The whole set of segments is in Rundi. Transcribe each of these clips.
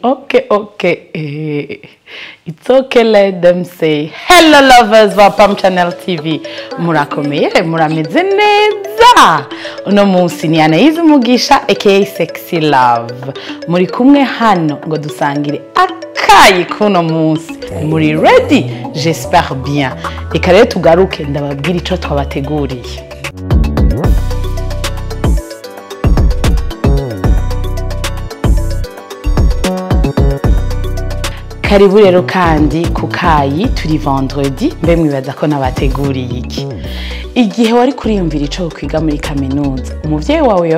Okay. It's okay, let them say. Hello lovers wa Pam Channel TV. Murakomeye, murameze neza. Uno munsi ni Anaïse Mugisha aka Sexy Love. Muri kumwe hano ngo dusangire akayi kuno munsi. Muri ready? J'espère bien. Reka rero tugaruke ndababwira ico twabateguriye. Karibu rero kandi kukayi turi vendredi, mbe mwibaza ko nabateguriye iki. Igihe wari kuriyumvira ico kwiga muri kaminuza, umuvyeyi wawe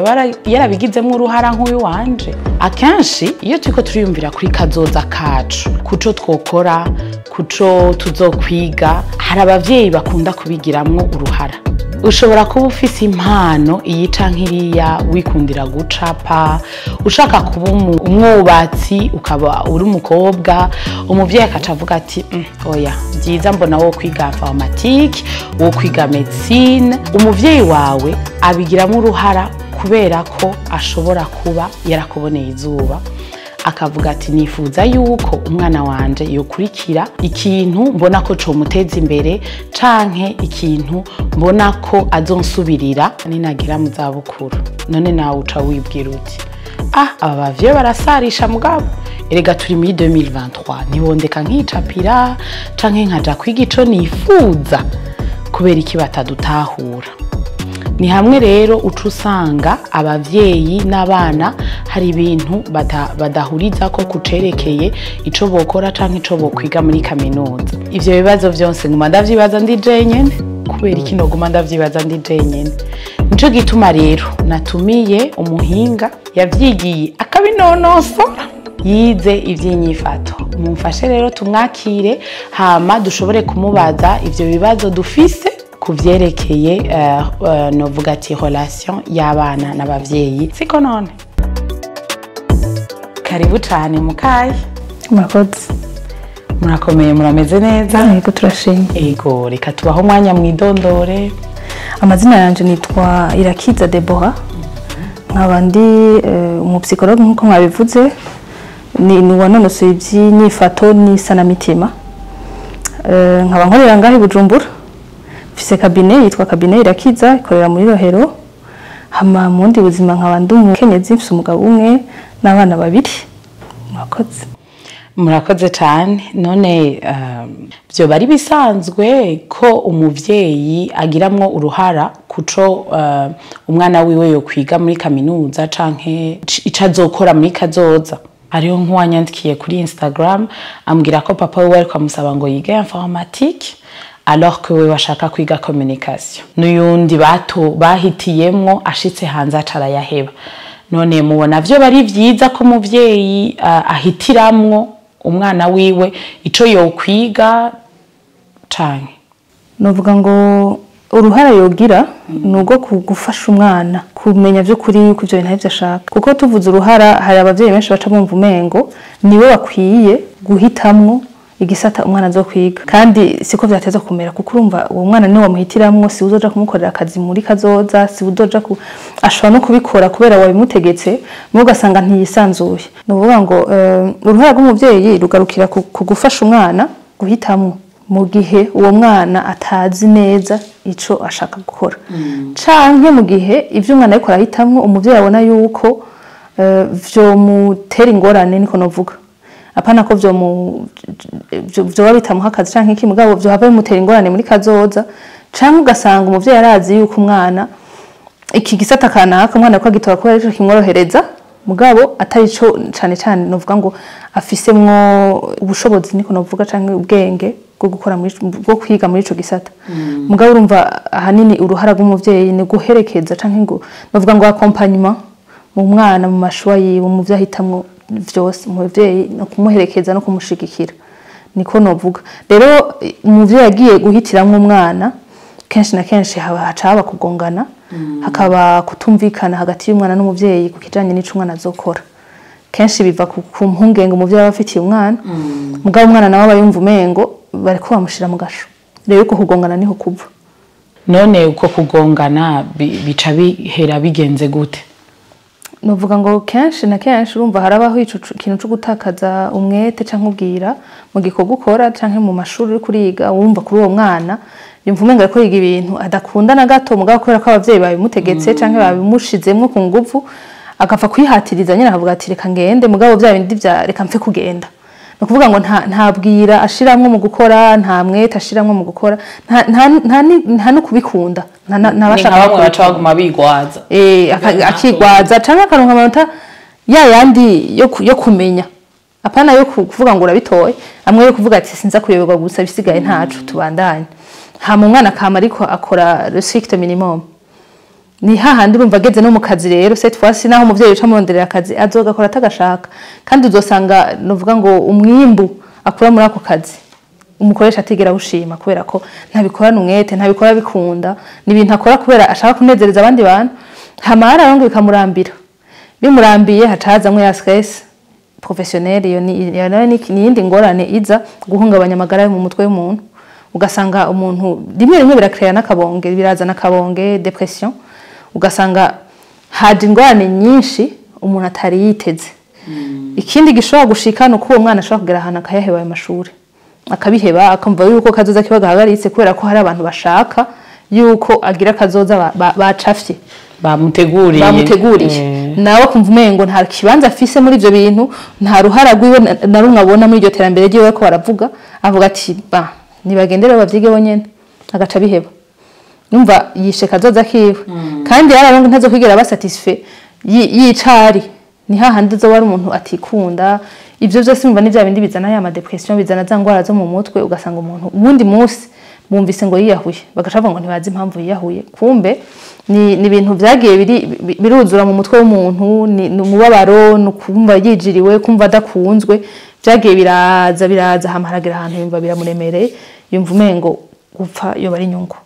yarabigizemwo uruhara nk'uyu wanje. Akenshi iyo turiko turiyumvira kuri kazoza kacu, kuco twokora, kuco tuzokwiga, hari abavyeyi bakunda kubigiramwo uruhara. Ushobora kuba ufise impano iyi canke iriya, wikundira gucapa, ushaka kuba umwubatsi, ukaba uri umukobwa, umuvyeyi akaca avuga ati oya, vyiza mbona wo kwiga informatique, wo kwiga medicine. Umuvyeyi wawe abigiramo uruhara kubera ko ashobora kuba yarakuboneye izuba, akavuga ati nifuza yuko umwana wanje yokurikira ikintu mbona ko comuteza imbere canke ikintu mbona ko azonsubirira ninagera mu zabukuru. None nawe uca wibwira uti aba bavyeyi barasarisha mugabo, erega turi muri 2023, ntibondeka nkicapira canke nkaja kwiga ico nifuza kubera iki batadutahura. Ni hamwe rero uca usanga abavyeyi n'abana hari ibintu badahuriza ko kucerekeye ico bokora canke ico bokwiga muri kaminuza. Ivyo bibazo vyose nguma ndavyibaza ndi jenyene, kubera iki noguma ndavyibaza ndi jenyene? Nico gituma rero natumiye umuhinga yavyigiye akabinonosora, yize ivy'inyifato. Mumfashe rero tumwakire hama dushobore kumubaza ivyo bibazo dufise kuvyerekeye novuga ati relation y'abana n'abavyeyi. Siko none? Karibu cane mukayi. Murakoze. Murakomeye, murameze neza? Yego, turashimye. Ego, reka tubaho umwanya mwidondore. Amazina yanje nitwa Irakiza Deborah. Nkaba ndi umupsychologue nkuko mwabivuze, ni wanonosoye ivy'inyifato n'isanamitima. Nkaba nkorera ngaho i Bujumbura. Mfise cabinet yitwa cabinet Irakiza, ikorera muri Rohero. Hama mu bundi buzima nkaba ndi umukenyezi, mfise umugabo umwe n'abana babiri. Murakoze. Murakoze cane. None vyoba ari bisanzwe ko umuvyeyi agiramwo uruhara kuco umwana wiwe yokwiga muri kaminuza canke ico azokora muri kazoza? Hariho nk'uwanyandikiye kuri Instagram ambwira ko papa wiwe ariko amusaba ngo yige informatique alors que wewe ashaka kwiga communication. N'uyundi bato bahitiyemwo ashitse hanze acarayaheba. None mubona vyo bari vyiza ko umuvyeyi ahitiramwo umwana wiwe ico yokwiga canke? Novuga ngo uruhara yogira nugo kugufasha umwana kumenya vyo kuri yuko ivyo bintu arivyo ashaka. Kuko tuvuze uruhara hari abavyeyi benshi baca bumva umengo niwe bakwiye guhitamwo igisata umwana azokwiga, kandi siko vyateza kumera, kuko urumva uwo mwana niwe wamuhitiramwo, si uzoja kumukorera akazi muri kazoza, si uzoja ashobora no kubikora kubera wabimutegetse, mugo ugasanga ntiyisanzuye. Ni ukuvuga ngo uruhara rw'umuvyeyi rugarukira ku gufasha umwana guhitamwo mu gihe uwo mwana atazi neza ico ashaka gukora, canke mu gihe ivyo umwana ariko arahitamwo umuvyeyi abona yuko vyomutera ingorane, niko novuga. Apana ko vyoba bitamuha akazi canke iki, mugabo vyohava bimutera ingorane muri kazoza, canke ugasanga umuvyeyi arazi yuko umwana iki gisata kanaka umwana ko agitora kubera ico kimworohereza, mugabo atari co cane cane novuga ngo afisemwo ubushobozi, niko novuga, canke ubwenge bwo gukora muri bwo kwiga muri ico gisata. Mugabo urumva ahanini uruhara rw'umuvyeyi ni guherekeza canke ngo novuga ngo accompagnement mu mwana mu mashua yiwe, mu vyo ahitamwo vyose, umuvyeyi no kumuherekeza no kumushigikira, niko novuga. Rero umuvyeyi agiye guhitiramwo umwana, kenshi na kenshi haba haca haba kugongana, hakaba kutumvikana hagati y'umwana n'umuvyeyi ku kijanye n'ico umwana azokora. Kenshi biva ku mpungenge umuvyeyi aba afitiye umwana, mugabo umwana nawe aba yumva umengo bariko bamushira mu gasho. Rero uko kugongana niho kuva. None uko kugongana bica bihera bigenze gute? Novuga ngo kenshi na kenshi urumva harabaho ico kintu co gutakaza umwete canke ubwira mu gikorwa ukora canke mu mashuri uri kuriga. Wumva kuri uwo mwana yumva umenga ariko yiga ibintu adakunda na gato, mugabo kubera ko abavyeyi babimutegetse canke babimushizemwo ku nguvu, agapfa kwihatiriza nyine, akavuga ati reka ngende, mugabo vya bindi vya reka mpfe kugenda. Ni ukuvuga ngo nta bwira ashiramwo mu gukora, nta mwete ashiramwo mu gukora, nta no kubikunda. Ni nka bamwe baca baguma bigwaza. Akigwaza canke akaronka amanota ya yandi yo kumenya, apana yo kuvuga ngo urabitoye, amwe yo kuvuga ati sinza kuyoberwa gusa, bisigaye ntaco, tubandanye. Hama umwana akama ariko akora le strict minimum. Ni hahandi urumva ageze no mu kazi rero, cette fois ci naho umuvyeyi uca amuronderera akazi, azogakora atagashaka, kandi uzosanga novuga ngo umwimbu akura muri ako kazi umukoresha atigera awushima, kubera ko ntabikorana umwete, ntabikora bikunda, ni ibintu akora kubera ashaka kunezereza abandi bantu. Hama haraho bikamurambira, bimurambiye haca hazamwo ya stress professionnel. Iyo nayo ni iyindi ngorane iza guhungabanya amagara yo mu mutwe y'umuntu. Ugasanga umuntu rimwe rimwe birakrea n'akabonge, birazana akabonge, dépression, ugasanga haje ingorane nyinshi umuntu atari yiteze. Ikindi gishobora gushika ni uko uwo mwana ashobora kugera ahantu akayaheba ayo mashuri, akabiheba, akumva yuko kazoza kiba gahagaritse, kubera ko hari abantu bashaka yuko agira kazoza bacafye, bamuteguriye. Bamuteguriye. Nawe akumva umengo nta kibanza afise muri ivyo bintu, nta ruhara rwiwe na rumwe abona muri iryo terambere ryiwe ko baravuga. Avuga ati ba nibagendere bavyige bonyene, agaca biheba. Numva yishe kazoza kiwe, kandi yararongo ntazokwigera aba satisfait yicari ni hahandi uzoba ari umuntu atikunda. Ivyo vyose mumva ni vya bindi bizana ya ma dépression, bizana za ngwara zo mu mutwe. Ugasanga umuntu uwundi munsi bumvise ngo yiyahuye, bagaca bavuga ngo ntibazi impamvu yiyahuye, kumbe ni ibintu vyagiye biruzura mu mutwe w'umuntu, ni umubabaro, ni ukumva yijiriwe, kumva adakunzwe, vyagiye biraza biraza, hama haragera ahantu yumva biramuremereye, yumva umengo gupfa yoba ari inyungu.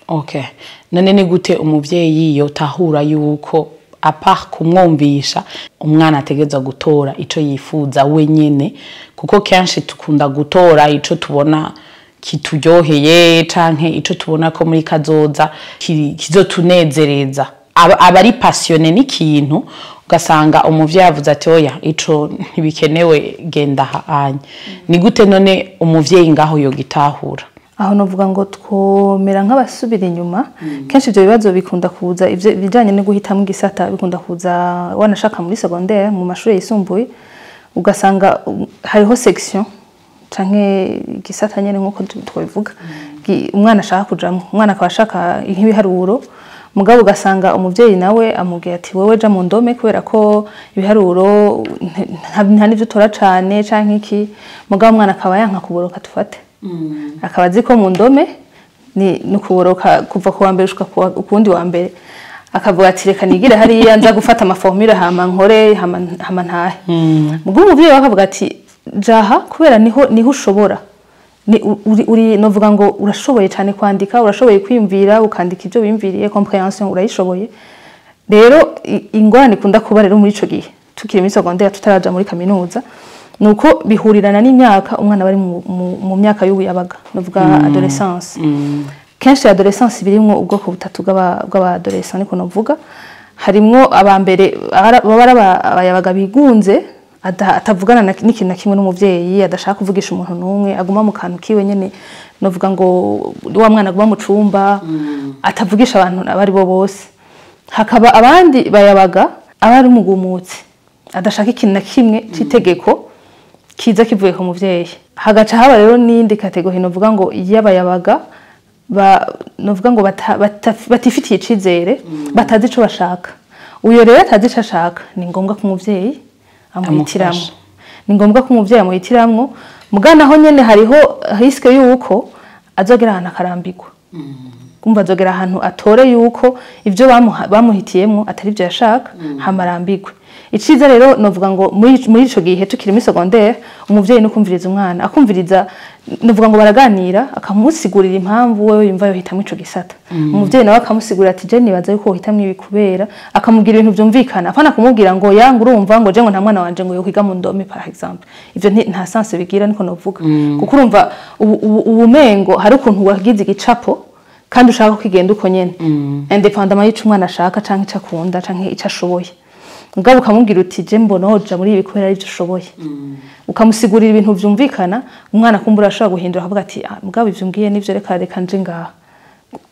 Okay. None ni gute umuvyeyi yotahura yuko à part kumwumvisha umwana ategerezwa gutora ico yifuza wenyene? Kuko kenshi tukunda gutora ico tubona kituryoheye canke ico tubona ko muri kazoza kizotunezereza. Aba ari passionné n'ikintu, ugasanga umuvyeyi avuze ati oya, ico ntibikenewe, genda hanye. Ni gute none umuvyeyi ngaho yogitahura? Aho novuga ngo twomera nk'abasubira inyuma. Kenshi ibyo bibazo bikunda kuza, ivyo bijanye no guhitamo igisata bikunda kuza wanashaka muri secondaire, mu mashuri yisumbuye. Ugasanga hariho section canke igisata nyene nkuko twabivuga umwana ashaka kujamwo, umwana akaba ashaka nk'ibiharuro, mugabo ugasanga umuvyeyi nawe amubwiye ati wewe ja mu ndome, kubera ko ibiharuro nta n'ivyo utora cane canke iki. Mugabo umwana akaba yanka kuboroka, tufate akaba azi ko mu ndome ni ukuboroka kuva ku wa mbere gushika ku wundi wa mbere, akavuga ati reka nigire hariya, nza gufata ama formules, hama nkore, hama ntahe. Mugabo umuvyeyi we akavuga ati jaha, kubera niho ushobora, ni uri novuga ngo urashoboye cyane kwandika, urashoboye kwiyumvira, ukandika ibyo wiyumviriye, compréhension urayishoboye. Rero ingorane ikunda kuba rero muri ico gihe tukiri muri secondaire, tutaraja muri kaminuza, nuko bihurirana n'imyaka umwana bari mu myaka y'ubuyabaga, novuga adolescence. Kenshi adolescence birimwo ubwoko butatu bw'aba adolescent, niko novuga. Harimwo aba mbere baba ari abayabaga bigunze, atavugana n'ikintu na kimwe n'umuvyeyi, adashaka kuvugisha umuntu n'umwe, aguma mu kantu kiwe nyene, novuga ngo wa mwana aguma mu cumba, atavugisha abantu abo ari bo bose. Hakaba abandi bayabaga aba ari umugumutsi, adashaka ikintu na kimwe c'itegeko kiza kivuye ku muvyeyi. Hagaca haba rero n'iyindi catégorie, novuga ngo y'abayabaga novuga ngo batifitiye icizere, batazi ico bashaka. Uyo rero atazi ico ashaka, ni ngombwa ko umuvyeyi amuhitiramwo. Amufasha. Ni ngombwa ko umuvyeyi amuhitiramwo, mugana naho nyene hariho risque yuko azogera ahantu akarambirwa, kumva azogera ahantu atore yuko ivyo bamuhitiyemwo atari ivyo yashaka, hama arambirwe. Iciza rero novuga ngo muri ico gihe tukiri muri secondaire, umuvyeyi no kumviriza umwana, akumviriza, novuga ngo baraganira, akamusigurira impamvu wewe yumva yohitamwo ico gisata. Umuvyeyi nawe akamusigurira ati je nibaza yuko wohitamwo ibi kubera, akamubwira ibintu vyumvikana, apana kumubwira ngo yanga, urumva ngo je ngo nta mwana wanje ngo yokwiga mu ndome, par exemple. Ivyo nta sens bigira, niko novuga, kuko urumva ubumengo hari ukuntu wagize igicapo kandi ushaka ko kigenda uko nyene, indépendamment y'ico umwana ashaka canke ico akunda canke ico ashoboye. Mugabo ukamubwira uti je mbona woja muri ibi kubera arivyo ushoboye, ukamusigurira ibintu vyumvikana, umwana kumbura ashobora guhindura akavuga ati: "Ah, mugabo ivyo umbwiye nivyo, reka nje ngaha,"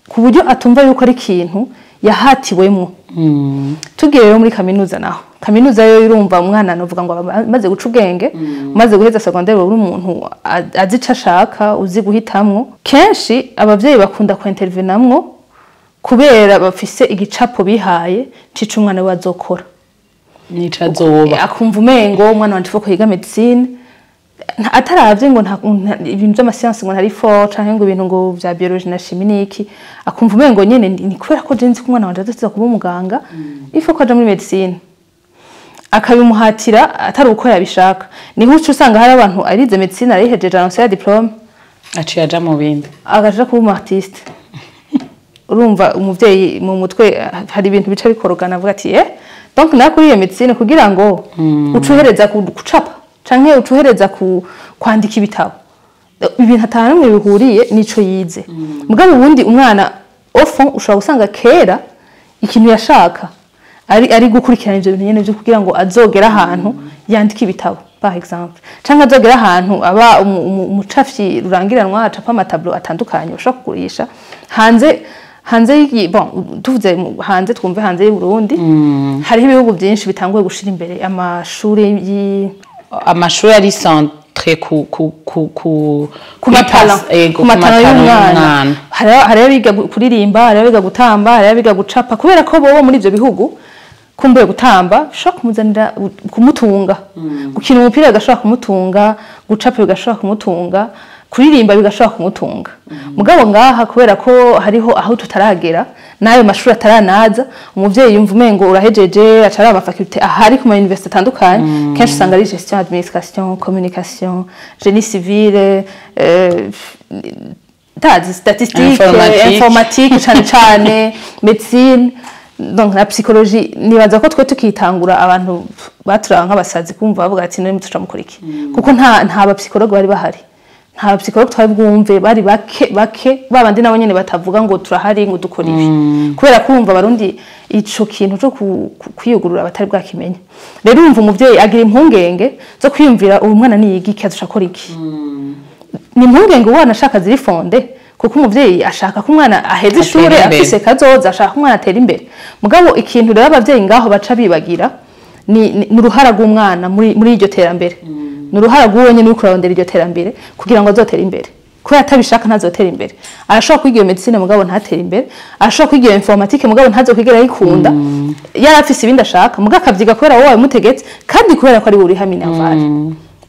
ku buryo atumva yuko ari ikintu yahatiwemwo. Tugiye rero muri kaminuza naho, kaminuza yo irumva umwana novuga ngo aba amaze guca ubwenge. Umaze guheza secondaire, uri umuntu azi ico ashaka, uzi guhitamwo. Kenshi abavyeyi bakunda kuintervenamwo kubera bafise igicapo bihaye c'ico umwana we azokora. Nico azoba. Akumva umengo umwana wanje faut yiga médecine, ataravye ngo ibintu vy'amasiyansi ngo ntari fort, canke ngo ibintu ngo vya biologie na chimie niki. Akumva umengo nyene ni kubera ko je nzi ko umwana wanje azoza kuba umuganga, il faut ko aja muri médecine, akabimuhatira atari uko yabishaka. Niho uca usanga hari abantu arize médecine, arayihejeje, aronse ya diplôme, aciye aja mu bindi. Agaja kuba umu artiste. Urumva umuvyeyi mu mutwe hari ibintu bica bikorogana, avuga ati: "Eh, donc nakuriye médecine kugira ngo ucuhereza gucapa canke ucuhereza kwandika ibitabo," ibintu atanu bihuriye nico yize. Mugabo ubundi umwana au fond ushobora gusanga kera ikintu yashaka ari gukurikirana ivyo bintu nyene vyo kugira ngo azogera ahantu yandika ibitabo, par exemple, canke azogera ahantu aba umucafyi rurangiranwa, acapa ama tableaux atandukanye ushobora kugurisha hanze bon, tuvuze hanze, twumve hanze y'u Burundi. Hariho ibihugu byinshi bitanguye gushira imbere amashuri amashuri ari centré ku ku ma talents. Ego, ku ma talents y'umwana. Hari abiga kuririmba, hari abiga gutamba, hari abiga gucapa, kubera ko bobo muri ivyo bihugu kumbuye gutamba bishobora kumuzanira kumutunga, gukina umupira bigashobora kumutunga, gucapa bigashobora kumutunga, kuririmba bigashobora kumutunga. Mugabo ngaha, kubera ko hariho aho tutaragera n'ayo mashuri ataranaza, umuvyeyi yumva umengo urahejeje, aca araba faculté ahari ku ma université atandukanye. Kenshi usanga ari gestion, administration, communication, génie civil, tazi statistique, Informatique. Informatique cane cane, médecine, donc na psychologie. Nibaza ko twe tukitangura abantu baturaba nk'abasazi, kumva bavuga ati: "None tuca mukora iki?" Kuko nta ba psychologue bari bahari, nta ba psychologue twari bwumve, bari bake bake, babandi nabo nyene batavuga ngo turahari, ngo dukora ibi, kubera kumva abarundi ico kintu co kwiyugurura batari bwakimenya. Rero urumva umuvyeyi agira impungenge zo kwiyumvira: uyu mwana niyiga iki, azoca akora iki? Ni impungenge umwana ashaka ziri fondées, kuko umuvyeyi ashaka ko umwana aheza ishure Atera imbere. afise kazoza, ashaka ko umwana atera imbere. Mugabo ikintu rero abavyeyi ngaho baca bibagira ni uruhara rw'umwana muri iryo terambere, ni uruhara rw'uwo nyene uriko urarondera iryo terambere kugira ngo azotere imbere. Kubera atabishaka ntazotera imbere. Arashobora kwiga iyo médecine mugabo ntatere imbere, arashobora kwiga iyo informatique mugabo ntazokwigera ayikunda, yari afise ibindi ashaka, mugabo akavyiga kubera wowe wabimutegetse, kandi kubera ko ari we uriha minerval,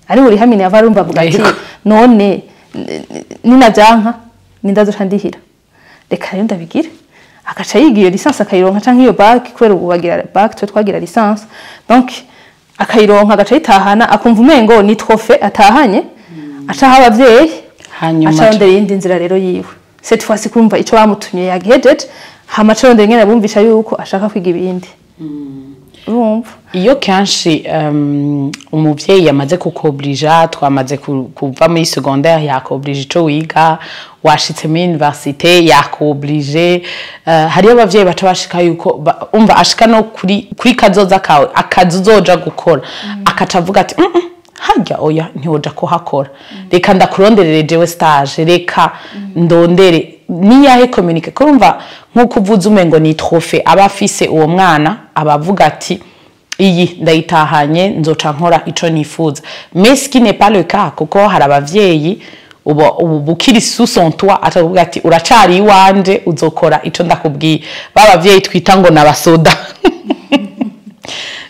ari we uriha minerval. Urumva avuga ati: "None ninavyanka nindazoca ndihira? Reka rero ndabigire." Agaca yiga iyo licence akayironka, canke iyo bac, kubera ubu bagira bac, twe twagira licence. Donc akayironka, agaca ayitahana, akumva umengo ni trophée atahanye, aca aha abavyeyi. Hanyuma aca arondera iyindi nzira rero yiwe, cette fois ci kumva ico bamutumye yagihejeje, hama aca arondera ingene abumvisha yuko ashaka kwiga ibindi. Urumva? Iyo kenshi umuvyeyi yamaze kukoblija, twamaze kuva muri secondaire, yakoblije ico wiga, washitse muri université yakoblije, hariyo abavyeyi baca bashika yuko umva ashika no kuri kazoza kawe, akazi uzoja gukora, akaca avuga ati: Harya oya, ntiwoja kuhakora, reka ndakuronderere jewe stage, reka ndondere." Niyahe communiqué? Kurumva nkuko uvuze, umengo ni trophée aba afise uwo mwana, aba avuga ati: "Iyi ndayitahanye, nzoca nkora ico nifuza." Mais ce qui n'est pas le cas, kuko hari abavyeyi ubu bukiri sous son toit, atavuga ati: "Uracari iwanje, uzokora ico ndakubwiye." Ba bavyeyi twita ngo nabasoda.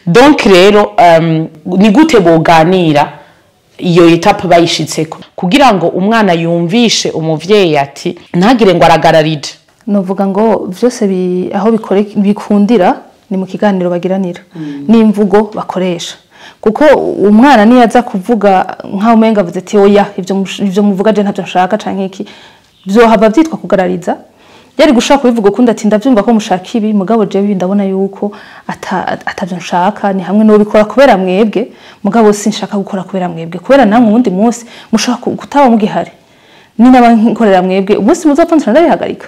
Donc rero ni gute boganira iyo étape bayishitseko kugira ngo umwana yumvishe umuvyeyi ati ntagire ngo aragararije? Novuga ngo vyose aho bikundira ni mu kiganiro bagiranira n'imvugo bakoresha, kuko umwana niyo aza kuvuga nkaho umenga avuze ati: "Oya, ivyo muvuga je ntavyo nshaka," canke iki, vyohava vyitwa kugarariza. Yari gushaka kubivuga ukundi, ati: "Ndavyumva ko mushaka ibi, mugabo jewe ibi ndabona yuko atavyo nshaka. Ni hamwe no bikora kubera mwebwe, mugabo sinshaka gukora kubera mwebwe, kubera namwe uwundi munsi mushaka kutaba mugihari. Ninaba nkorera mwebwe, umunsi muzopfa nzira ndabihagarika."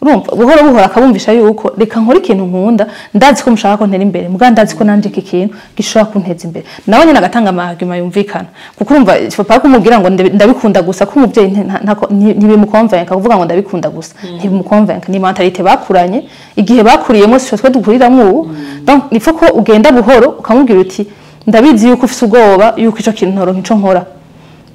Urumva, buhoro buhoro akabumvisha yuko reka nkora ikintu nkunda, ndazi ko mushaka ko ntera imbere, muga ndazi ko nanje iki kintu gishobora kunteza imbere. Nawe nyine agatanga ama arguments yumvikana, kuko urumva il faut pas kumubwira ngo ndabikunda gusa, ko umuvyeyi ntibimukonvenka kuvuga ngo ndabikunda gusa, ntibimukonvenka. Ni mentalité bakuranye, igihe bakuriyemo si twe dukuriramwo ubu. Donc il faut ko ugenda buhoro, ukamubwira uti ndabizi yuko ufise ubwoba yuko ico kintu ntoronka ico nkora,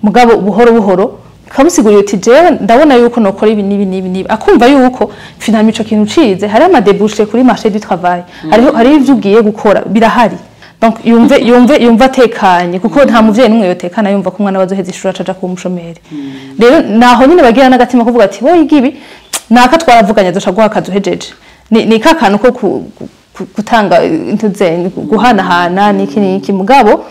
mugabo buhoro buhoro ukamusigurira uti jewe ndabona yuko nokora ibi n'ibi n'ibi n'ibi, akumva yuko finalement ico kintu ucize hariho ama débouchés kuri marché du travail, hariho ivyo ugiye gukora birahari. Donc yumve atekanye, kuko nta muvyeyi n'umwe yotekana yumva ko umwana bazoheza ishuri acaja kuba umushomeri. Rero naho nyine bagira n'agatima kuvuga ati wowe iga ibi, naka twaravuganye azoca guha akazi uhejeje. Ni ka kantu ko gutanga intuze, guhanahana n'iki n'iki. Mugabo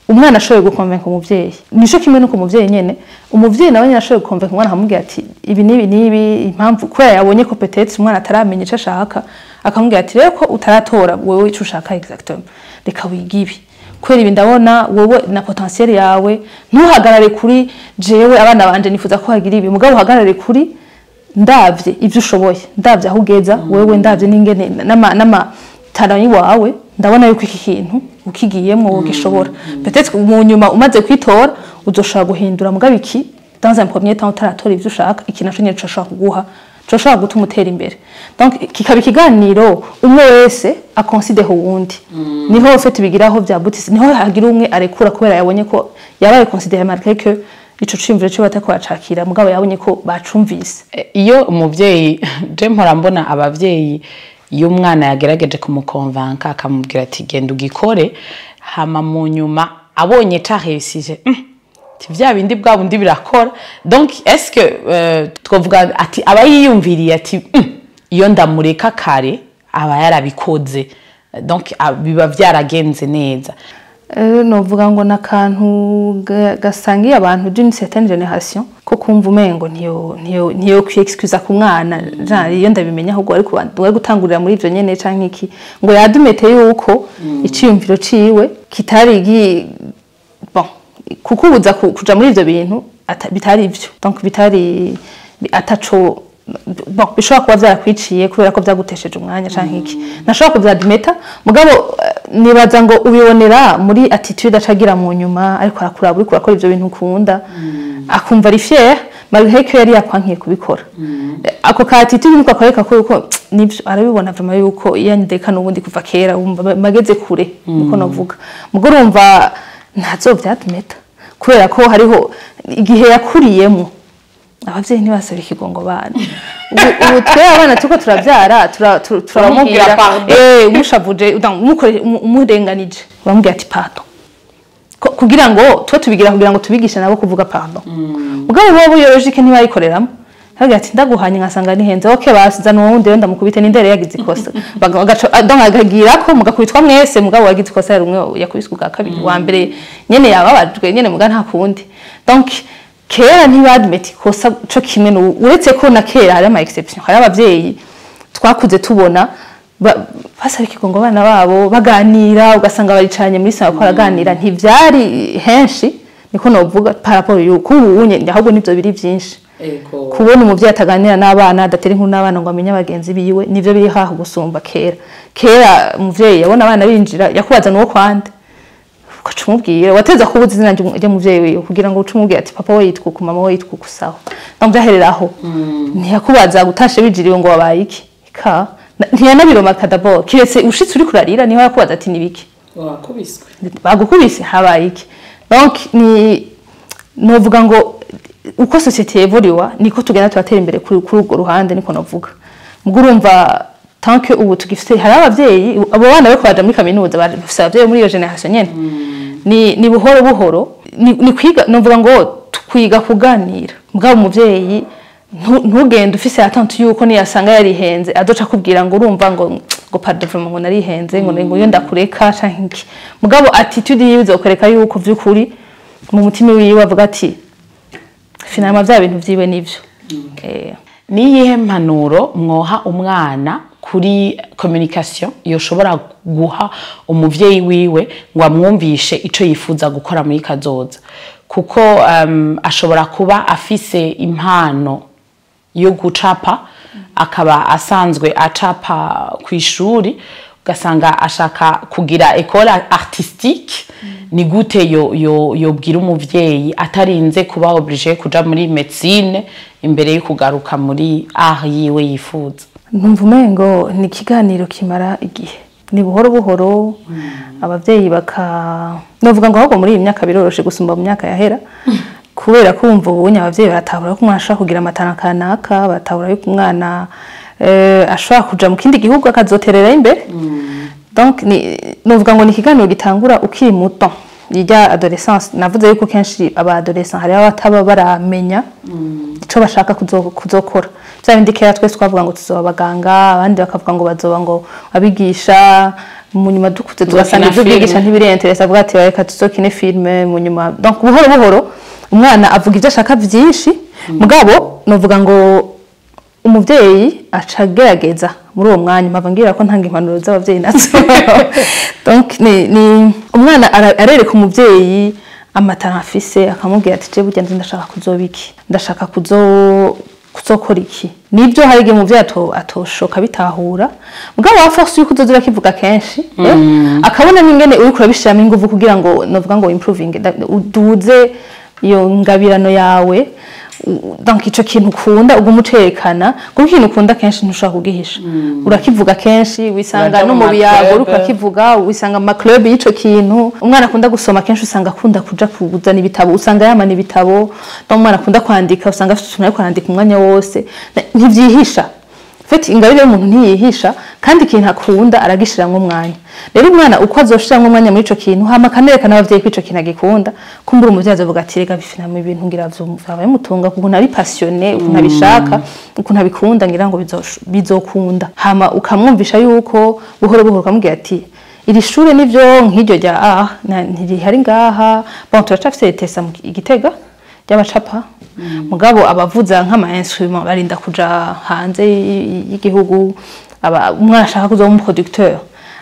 umwana ashoboye gukonvenka umuvyeyi, nico kimwe nuko umuvyeyi nyene, umuvyeyi nawe nyene ashoboye gukonvenka umwana, akamubwira ati ibi n'ibi n'ibi, impamvu kubera yabonye ko peut-être umwana ataramenya ico ashaka, akamubwira ati rero ko utaratora wewe ico ushaka exactement, reka wige ibi, kubera ibi ndabona wowe na potentiel yawe. Ntuhagarare kuri jewe abana banje nifuza ko hagira ibi, mugabo uhagarare kuri ndavye ivyo ushoboye, ndavye aho ugeza wewe, ndavye n'ingene n'ama talent wawe, ndabona yuko iki kintu ukigiyemwo wogishobora. Peut-être mu nyuma umaze kwitora uzoshobora guhindura, mugabo iki dans un premier temps utaratora ivyo ushaka, iki naco nyene coshobora kuguha, coshobora gutuma utera imbere. Donc kikaba ikiganiro, umwe wese akonsidera uwundi, niho en fait bigiraho vya butisi, niho hagira umwe arekura kubera yabonye ko yabaye considéré, malgré que ico ciyumviro cyo batako bacakira, mugabo yabonye ko bacumvise. Iyo umuvyeyi, je mpora mbona abavyeyi, iyo umwana yagerageje kumukonvanka, akamubwira ati genda ugikore, hama mu nyuma abonye caresije, ti vya bindi bwa bundi birakora. Donc est-ce que twovuga ati aba yiyumviriye ati iyo ndamureka kare aba yarabikoze, donc biba vyaragenze neza? Novuga ngo nakantu gasangiye abantu d'une certaine génération, ko kumva umengo ntiyo kwiexcusa ku mwana, genre iyo ndabimenya ahubwo ariko wari gutangurira muri ivyo nyene canke iki, ngo yadumete yuko iciyumviro ciwe kitari bon kukubuza kuja muri ivyo bintu bitari ivyo, donc bitari ataco bon bishobora kuba vyarakwiciye kubera ko vyagutesheje umwanya canke iki, nashobora kuvyadimeta. Mugabo nibaza ngo ubibonera muri attitude acagira mu nyuma, ariko arakura uriko urakora ivyo bintu ukunda, akumva ari fier malgré que yari yakwankiye kubikora. Ako ka attitude niko akwereka ko yuko nivyo arabibona vraiment, yuko iyo ndeka n'ubundi kuva kera wumva mageze kure, niko novuga. Mugo urumva ntazovyadimeta kubera ko hariho igihe yakuriyemo abavyeyi ntibasaba ikigongo bana. Ubu twe abana turiko turavyara Turamubwira turamubwira pardon. Umushavuje, umurenganije, uramubwira ati pardon. Kugira ngo twe tubigira kugira ngo tubigishe nabo kuvuga pardon. Mugabo bo iyo logique ntibayikoreramo. Aravuga ati ndaguhanye nkasanga nihenze, okay basi zana uwo wundi wenda mukubite, n'indere yagize ikosa. Donc akagira ko mugakubitwa mwese, mugabo wagize ikosa yari umwe, yakubiswe ubwa kabiri, wa mbere nyene yababajwe nyene, muga nta kundi. Donc kera ntibadmeta ikosa co kimwe n'ubu, uretse ko na kera hari ama exception, hari abavyeyi twakuze tubona basaba ikigongo abana babo, baganira, ugasanga baricanye muri salon ko baraganira. Ntivyari henshi, niko novuga, par rapport yuko ubu unye ahubwo nivyo biri vyinshi. Kubona umuvyeyi ataganira n'abana, adatera inkuru n'abana ngo amenye abagenzi biwe, nivyo biri haho gusumba kera. Kera umuvyeyi yabona abana binjira yakubaza nuwo kwande, ugaca umubwira, wateza kubuza izina ry'umuvyeyi wiwe kugira ngo uce umubwira ati papa we yitwa uku, mama we yitwa uku, sawa. Donc vyaherera aho. Ntiyakubaza gutashe bijiriwe ngo wabaye iki ka. Ntiyanabiromaka d'abord, kiretse ushitse uriko urarira, niho yakubaza ati nibiki, wakubiswe, bagukubise, habaye iki. Donc ni novuga ngo uko société évoluwa niko tugenda turatera imbere kuri urwo ruhande, niko novuga. Mugo urumva tant que ubu tugifite hari abavyeyi, abo bana bariko baja muri kaminuza bafise abavyeyi muri iyo génération nyene, ni buhoro buhoro, ni kwiga, novuga ngo twiga kuganira. Mugabo umuvyeyi ntugende ufise attente yuko niyasanga yarihenze adoca akubwira ngo urumva ngo pardon vraiment, ngo narihenze, ngo iyo ndakureka canke iki. Mugabo attitude yiwe izokwereka yuko vy'ukuri mu mutima wiwe avuga ati finalement vya bintu vyiwe nivyo. Niyihe mpanuro mwoha umwana kuri communication yoshobora guha umuvyeyi wiwe ngo amwumvishe ico yifuza gukora muri kazoza? Kuko ashobora kuba afise impano yo gucapa. Akaba asanzwe acapa ku ishuri, ugasanga ashaka kugira école artistique. Ni gute yo yo yobwira umuvyeyi atarinze kuba obligé kuja muri médecine imbere yo kugaruka muri art yiwe yifuza? Numva umengo ni ikiganiro kimara igihe, ni buhoro buhoro. Abavyeyi baka novuga ngo ahubwo muri iyi myaka biroroshe gusumba mu myaka yahera, kubera kumva ubunye abavyeyi baratahura ko umwana ashobora kugira amatara kanaka, baratahura yuko umwana ashobora kuja mu kindi gihugu akazoterera imbere. Donc ni novuga ngo ni ikiganiro gitangura ukiri muto, irya adolescence. Navuze yuko kenshi aba adolescent hari abataba baramenya ico bashaka kuzokora. Bya bindi kera twese twavuga ngo tuzoba abaganga, abandi bakavuga ngo bazoba ngo abigisha. Mu nyuma dukuze tugasanga ibyo filme. Byigisha ntibiri intéressé, avuga ati: "Reka tuzokine filme." Mu nyuma, donc buhoro buhoro umwana avuga ibyo ashaka byinshi. Mugabo novuga ngo umuvyeyi aca agerageza muri uwo mwanya, mpava ngira ko ntanga impanuro z'abavyeyi nazo. Donc ni umwana arereka umuvyeyi amatara afise, akamubwira ati: "Je burya nzi ndashaka kuzoba iki, ndashaka kuzokora iki." Nibyo, hari igihe umuvyeyi atoshoka bitahura, mugabo wa force yuko uzoza urakivuga kenshi, akabona n'ingene uriko urabishiramo inguvu kugira ngo novuga ngo improving, uduze iyo ngabirano yawe. Donc ico kintu ukunda uguma ucerekana, kuko ikintu ukunda kenshi ntushobora kugihisha, urakivuga kenshi, wisanga Uraja no mu mu biyago ma club. Uriko urakivuga, wisanga mu ma club y'ico kintu. Umwana akunda gusoma kenshi usanga akunda kuja kuzana ibitabo, usanga yamana ibitabo. Donc umwana akunda kwandika usanga afite utuntu ariko arandika umwanya wose. Ntivyihisha. En fait, ingabire y'umuntu ntiyihisha, kandi ikintu akunda aragishiramwo umwanya. Rero umwana uko azoshiramwo umwanya muri ico kintu, hama akanereka n'abavyeyi ko ico kintu agikunda, kumbura umuvyeyi azovuga ati: "Rega bifinama ibintu ngira vyaba bimutunga, ukuntu ari passionné, ukuntu abishaka, ukuntu abikunda, ngira ngo bizokunda." Hama ukamwumvisha yuko buhoro buhoro ukamubwira ati: "Iri shure nivyo nk'iryo rya A ntirihari ngaha." Bon, turacafise ETSA mu Igitega ry'abacapa, mugabo abavuza nk'ama instrument barinda kuja hanze y'igihugu. Umwana ashaka kuzoba umu producteur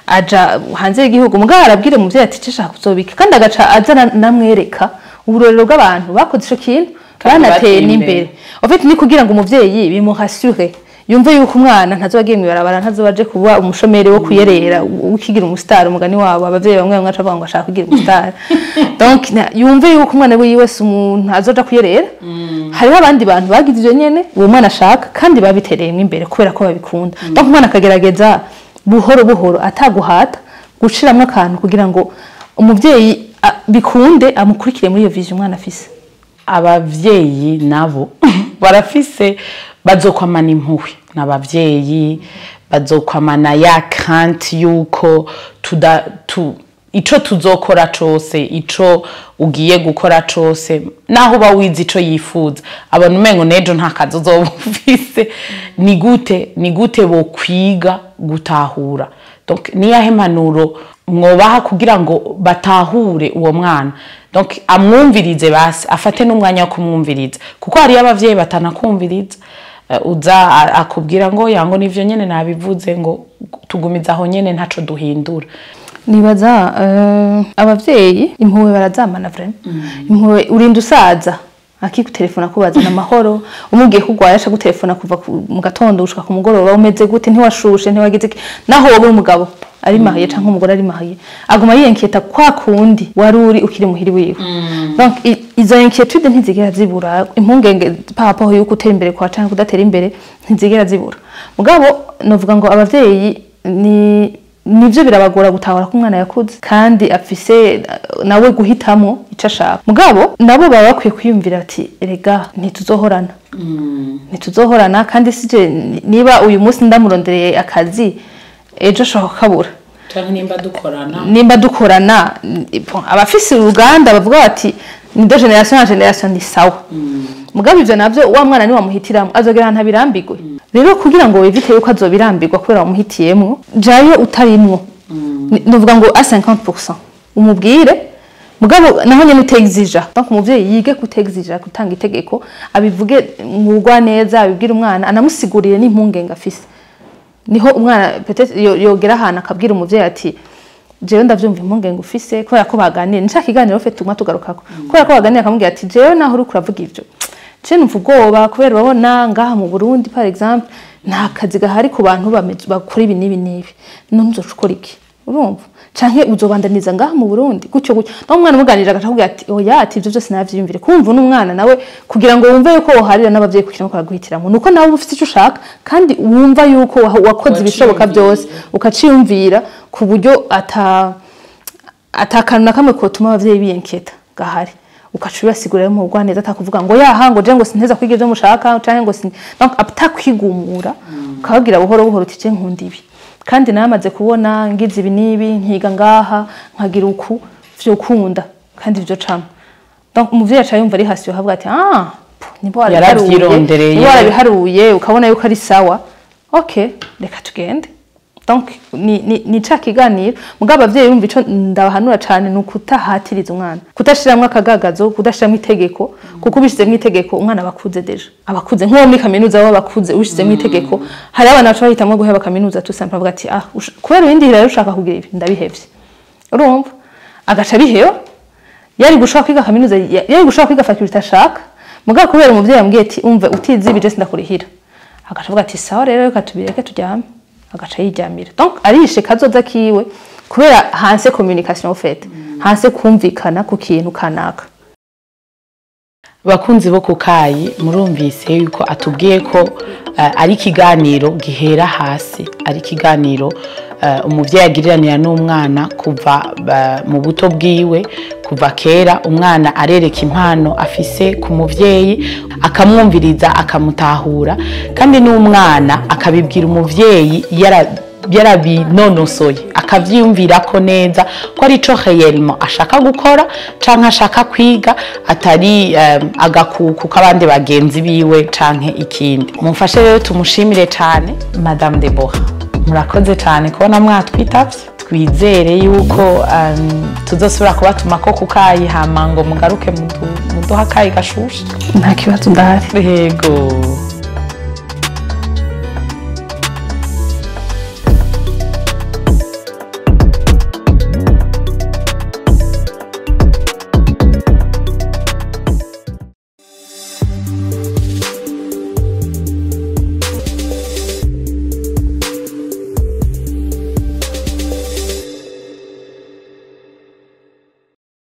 aja hanze y'igihugu, mugabo arabwira umuvyeyi ati: "Nshaka kuzobika," kandi agaca aza namwereka uburorero bw'abantu bakoze ico kintu kandi banateye bateye imbere. N'imbere. En fait, ni kugira ngo umuvyeyi bimuhassure, yumve yuko umwana ntazoba agiye mw'ibarabara, ntazoba aje kuba umushomeri wo kuyerera ukigira umustar. Umugani wabo, abavyeyi bamwe bamwe baca bavuga ngo ashaka kugira umustar. Donc yumve yuko umwana wiwe si umuntu azoja kuyerera, hariho abandi bantu bagize ivyo nyene uwo mwana ashaka kandi babitereyemo imbere kubera ko babikunda. Donc umwana akagerageza buhoro buhoro, ataguhata, guciramwo akantu kugira ngo umuvyeyi bikunde amukurikire muri iyo vision umwana afise. Abavyeyi nabo barafise, bazokwamana impuhwe n'abavyeyi, bazokwamana ya crainte yuko tuda tu ico tuzokora cose, ico ugiye gukora cose, naho uba wize ico yifuza, abantu umengo nejo nta kazi uzoba ufise. Ni gute bokwiga gutahura? Donc niyahe mpanuro mwobaha kugira ngo batahure uwo mwana, donc amwumvirize, basi afate n'umwanya wo kumwumviriza? Kuko hariyo abavyeyi batanakumviriza. Uza akubwira ngo yango nivyo nyene nabivuze, ngo tugumiza aho nyene, ntaco duhindura. Nibaza abavyeyi impuhwe barazamana vraiment. Impuhwe urinda usaza akikutelefona kubaza amahoro, umubwiye ko urwaye aca gutelefona kuva mu gatondo gushika ku mugoroba: "Umeze gute? Ntiwashushe? Ntiwagize iki?" Naho wowe umugabo ari marié canke umugore ari marié, aguma yiyenketa kwa kundi wari uri ukiri muhiri wiwe. Donc izo inquiétude ntizigera zibura, impungenge par rapport yuko utera imbere kwa canke kudatera imbere ntizigera zibura. Mugabo novuga ngo abavyeyi ni nivyo birabagora gutahura ko umwana yakuze kandi afise nawe guhitamo ico ashaka. Mugabo nabo baba bakwiye kwiyumvira ati: "Erega ntituzohorana, ntituzohorana, kandi sije niba uyu munsi ndamurondereye akazi, ejo ashobora kukabura." Canke nimba dukorana. Nimba dukorana, bon, abafise uruganda bavuga bati ni de génération en génération, ni sawa. Mugabo ivyo navyo wa mwana ni wamuhitiramwo azogera ahantu abirambirwe. Rero kugira ngo wevite yuko azobirambirwa kubera wamuhitiyemwo, jayo utarimwo. Nuvuga ngo à 50% umubwire, mugabo naho nyene utexija. Donc umuvyeyi yige kutexija, gutanga itegeko, abivuge mwugwa neza, abibwire umwana, anamusigurire n'impungenge afise. Niho umwana peut-être yogera ahantu akabwira umuvyeyi ati: "Jewe ndavyumva impungenge ufise," kubera ko baganiriye. Ni ca kiganiro fe tuguma tugarukako. Kubera ko baganiriye, akamubwira ati: "Jewe naho uriko uravuga ivyo, je numva ubwoba kubera urabona ngaha mu Burundi, par exemple, Nta kazi gahari ku bantu bakora ibi n'ibi n'ibi, none uzoca ukora iki? Urumva, canke uzobandaniza ngaha mu Burundi gutyo gutyo? Naho umwana umuganirira agaca ati: "Oya," ati: "Ivyo byose navyiyumvire." Kumva n'umwana nawe, kugira ngo wumve yuko woharira n'abavyeyi kugira ngo baraguhitiramwo, nuko nawe uba ufite ico ushaka kandi wumva yuko wakoze ibishoboka byose, ukaciyumvira ku buryo ata kantu na kamwe kotuma abavyeyi biyenketa gahari, ukaca ubibasigurira mu neza, atakuvuga ngo yaha, ngo je ngo sinteza kwiga ivyo mushaka, canke ngo sin, donc atakwigumura, ukababwira buhoro buhoro uti: "Je nkunda ibi, kandi namaze kubona ngize ibi n'ibi, nkiga ngaha, nkagira uku, vyokunda kandi vyo camwe." Donc umuvyeyi aca yumva ari hasi, yohavuga ati: "Ah, nibo warabiharuye." Yaravyirondereye. Nibo warabiharuye, ukabona yuko ari sawa, okay, reka tugende. Donc ni ca kiganiro. Mugabo abavyeyi, bumva, ico ndabahanura cane ni ukutahatiriza umwana, kudashiramwo akagagazo, kudashiramwo itegeko, kuko ubishizemwo itegeko umwana aba akuze déjà, aba akuze. Nk'uwo muri kaminuza baba bakuze, ubishizemwo itegeko hari abana baca bahitamwo guheba kaminuza tout simple, bavuga ati: "Ah, kubera ibindi rero ushaka kugira ibi, ndabihevye." Urumva, agaca abiheba. Yari gushaka kwiga kaminuza, yari gushaka kwiga faculté ashaka, mugabo kubera umuvyeyi yambwiye ati: "Umve, utize ibi je sindakurihira," agaca avuga ati: "Sawa rero, reka tubireke turyame," agaca yiryamira. Donc arishe kazoza kiwe kubera hanse communication en fait, hanse kumvikana ku kintu kanaka. Bakunzi bo kukayi, murumvise yuko atubwiye ko ari ikiganiro gihera hasi, ari ikiganiro umuvyeyi agiriranira n'umwana kuva mu buto bwiwe, kuva kera. Umwana arereka impano afise ku muvyeyi, akamwumviriza, akamutahura, kandi n'umwana akabibwira umuvyeyi yarabinonosoye, akavyiyumvirako neza ko ari co réellement ashaka gukora canke ashaka kwiga, atari agakuku k'abandi bagenzi biwe canke ikindi. Mumfashe rero tumushimire cane Madame Deborah. Murakoze cane kubona mwatwitavye. Twizere yuko tuzosubira kubatuma ko kukayi, hama ngo mugaruke muduha akayi gashushe. Nta kibazo, ndahari. Yego.